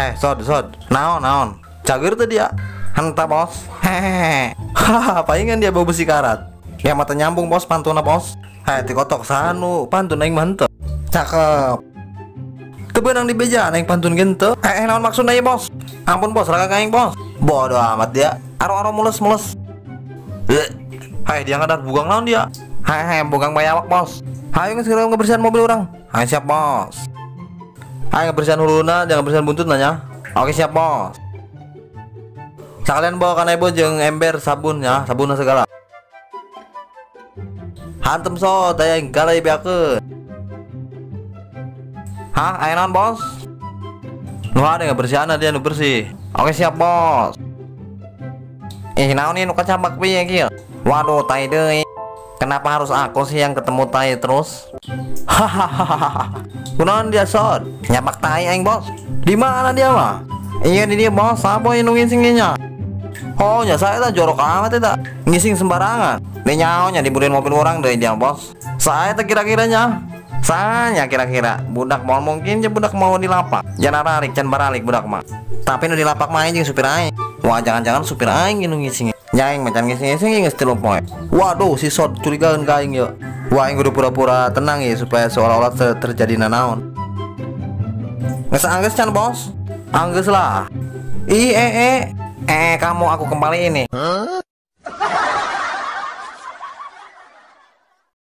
Heh, sod sod. Naon naon. Cager teu dia? Henteu, Bos. Hehehe. Hahaha, palingan dia bau besi karat. Ya mata nyambung, Bos, pantuna, Bos. Heh, tikotok sanu, pantun aing mah henteu. Cakep. Teu beunang di beja aing pantun ge henteu. Eh, eh, naon maksudna ieu, Bos? Ampun, Bos, raga aing, Bos. Bodoh amat dia. Aro-aro mules-mules. Hai, dia ngadar bugang naon dia? Hai, hai, bugang bayawak, Bos. Hayu geus segera ngebersihan mobil orang. Hai, siap, Bos. Hai, ngebersihan huluna, jangan bersihan buntut nanya. Oke, siap, Bos. Sekalian bawa kanebo jeung ember sabun ya, sabun segala. Hantem so, daya galai beakeun. Hah, aya naon, Bos? Nu ada ngebersihan dia nu bersih. Oke, siap, Bos. Ih, naon ieu nu kacabak piye kieu? Waduh, tai deui. Kenapa harus aku sih yang ketemu tai terus? Hahaha. Kunaon dia, Sod? Nyabak tai aing, Bos. Di mana dia mah? Iya, di dia, Bos. Sapa nu ngising nya? Oh, ya saya tak jorok amat eta. Ngising sembarangan. Nih nyaonya dibeliin mobil orang dari dia, Bos. Saya tak kira-kiranya. Saya kira-kira budak mau mungkin je budak mau di lapak. Jangan ralik, can baralik budak mah. Tapi nu di lapak mah jeung supir aing. Wah, jangan-jangan supir aing nu ngising. Nyaing macan ngising-ngising geus 3 poe. Waduh, si Sod curigaan ka aing yeuh. Wah, aing kudu pura-pura tenang ya supaya seolah-olah terjadi nanaon. Geus anggeus can, Bos? Anggeus lah. Ih, eh, eh. Eh, kamu aku kembali ini.